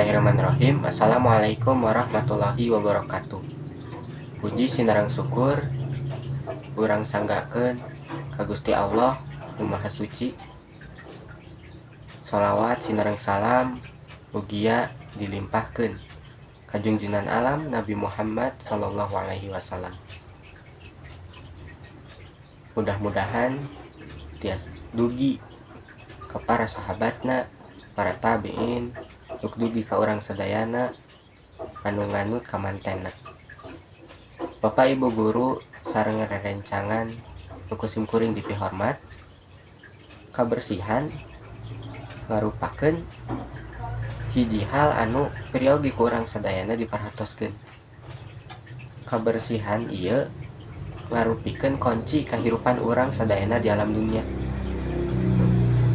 Bismillahirrahmanirrahim. Assalamualaikum warahmatullahi wabarakatuh. Puji sinareng syukur urang sanggakeun ka Gusti Allah Nu Maha Suci. Sholawat sinareng salam mugia dilimpahkeun ka junjunan alam Nabi Muhammad Sallallahu Alaihi Wasallam. Mudah-mudahan tiasa dugi ke para sahabatna, para tabiin, nuk dugi ka urang sadayana anu nganut kamantena. Bapak Ibu guru sareng rerencangan nu ku simkuring dipihormat, kabersihan ngarupakeun hiji hal anu peryogi ku urang sadayana diperhatoskeun. Kabersihan ieu ngarupikeun kunci kahirupan urang sadayana di alam dunia,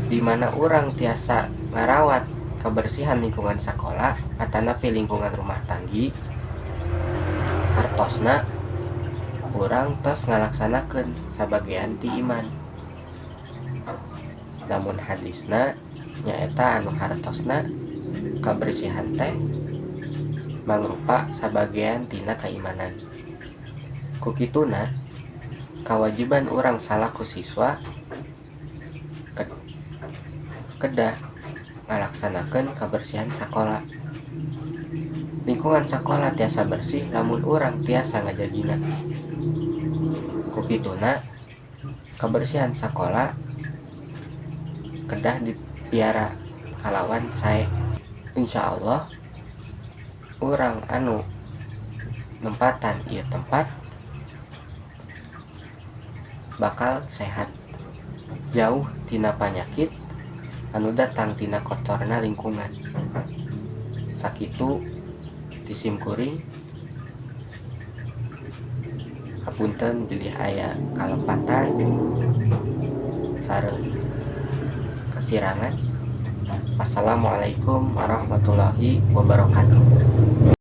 di mana urang tiasa ngarawat kebersihan lingkungan sekolah atanapi lingkungan rumah tanggi, hartosna urang tos ngalaksanakeun sabagean ti iman. Lamun hadisna nyaeta anu hartosna kabersihan teh mangrupa sabagean tina keimanan. Ku kituna kawajiban urang salaku siswa kedah ngalaksanakeun kabersihan sakola. Lingkungan sakola tiasa bersih lamun urang tiasa ngajagina. Ku kituna kabersihan sakola kedah dipiara kalawan sae. Insya Allah urang anu nempatan ieu tempat bakal sehat, jauh tina panyakit anu datang tina kotorna lingkungan. Sakitu ti simkuring, hapunten bilih aya kalepatan sareng kakirangan. Wassalamualaikum warahmatullahi wabarakatuh.